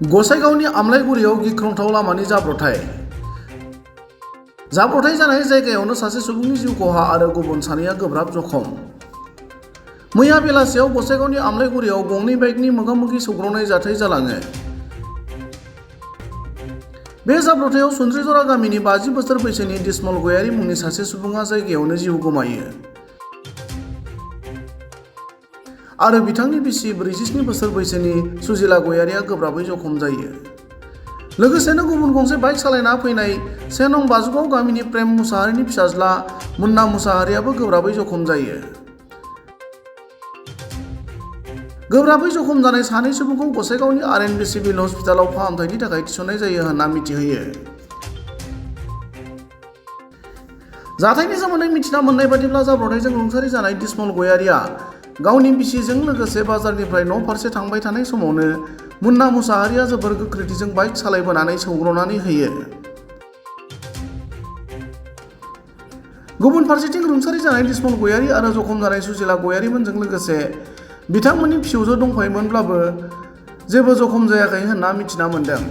गसाइगावनि आमलाइगुरियाव गिख्रंथाव लामानि जाब्रबथाय जानाय जायगायावनो सासे सुबुंनि जिउ खहा आरो गुबुन सानैया गोब्राब जखम। मैया बेलासियाव गसाइगावनि आमलाइगुरियाव गंनै बाइकनि मोगा-मोगि सौग्रावनाय जाथाय जालाङो। बे जाब्रबथायाव सुन्द्रिजरा गामिनि 50 बोसोर बैसोनि दिसमल गयारी मुंनि सासे सुबुङा जायगायावनो जिउ गोमायो आरो बिथांनि बिसि 47 बोसोर बैसोनि सुजिला गयारीया गोब्राबै जखम जायो। लोगोसेनो गुबुन गंसे बाइक सालायना फैनाय 1 नं बाजुगाव गामिनि प्रेम मुसाहारिनि फिसाज्ला मुन्ना मुसाहारियाबो गोब्राबै जखम जायो। गोब्राबै जखम जानाय सानै सुबुंखौ गसाइगावनि आर.एन.बि सिभिल हस्पिटालाव फाहामथायनि थाखाय थिसननाय जायो होनना मिथिहोयो। जाथायनि सोमोन्दै मिथिना मोननाय बादिब्ला जाब्रबथायजों रुंसारि जानाय दिसमल गयारीया गावनि बिसिजों लोगोसे बाजारनिफ्राय न' फारसे थांबाय थानाय समावनो मुन्ना मुसाहारिया जोबोर गोख्रैथिजों बाइक सालायबोनानै सौग्रावनानै होयो। गुबुन फारसेथिं रुंसारि जानाय दिसमल गयारी आरो जखम जानाय सुजिला गयारीमोनजों लोगोसे बिथांमोननि फिसौजो दंफायोमोनब्लाबो जेबो जखम जायाखै होनना मिथिना मोन्दों।